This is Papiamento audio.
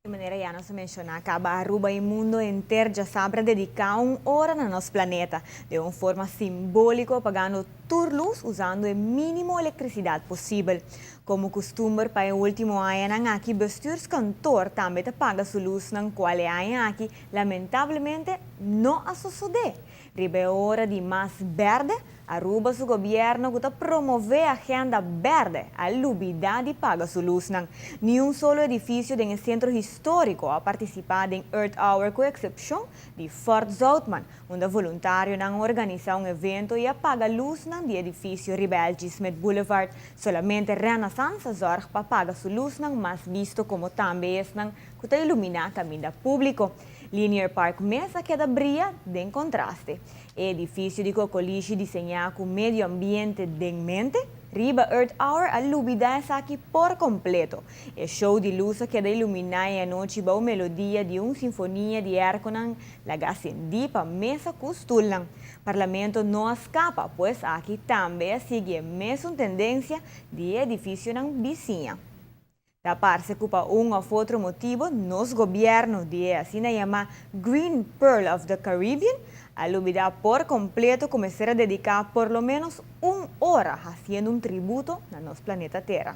Manera ya nos a menciona caba, Aruba y mundo entero diasabra a dedica un ora na nos planeta, di un forma simbolico, pagando tur luz, usando e minimo electricidad posibel. Como custumber pa e ultimo aña aki, bestuurskantoor tambe ta paga su luz, cual aña aki lamentablemente no a sucede. Riba e ora di mas berde, Aruba su gobierno cu ta promove agenda berde, a lubida di paga su luz. Ni un solo edificio den centro historico a participa den Earth Hour, cu excepcion di Fort Zoutman, unda voluntarionan a organisa un evento y a paga luz di edificio riba L. G. Smith Boulevard. Solamente Renaissance a zorg pa paga su luz mas bisto, como tambe esnan cu ta ilumina caminda publico. Linear Park mes a keda briya den contraste. Edificio di Cocolishi, diseña cu medio ambiente den mente, riba Earth Hour a lubida esaki por completo. E show di luz a keda ilumina e anochi cu melodia di un sinfonia di airconan laga cendi pa mesa cu stoelnan. Parlamento no a scapa, pues aki tambe a sigui mesun tendencia di edificionan bisiña. Ta parce cu pa un of otro motibo, nos gobierno di asina yama Green Pearl of the Caribbean a lubida por completo cuminsa dedica por lo menos un ora haciendo un tributo na nos planeta Tera.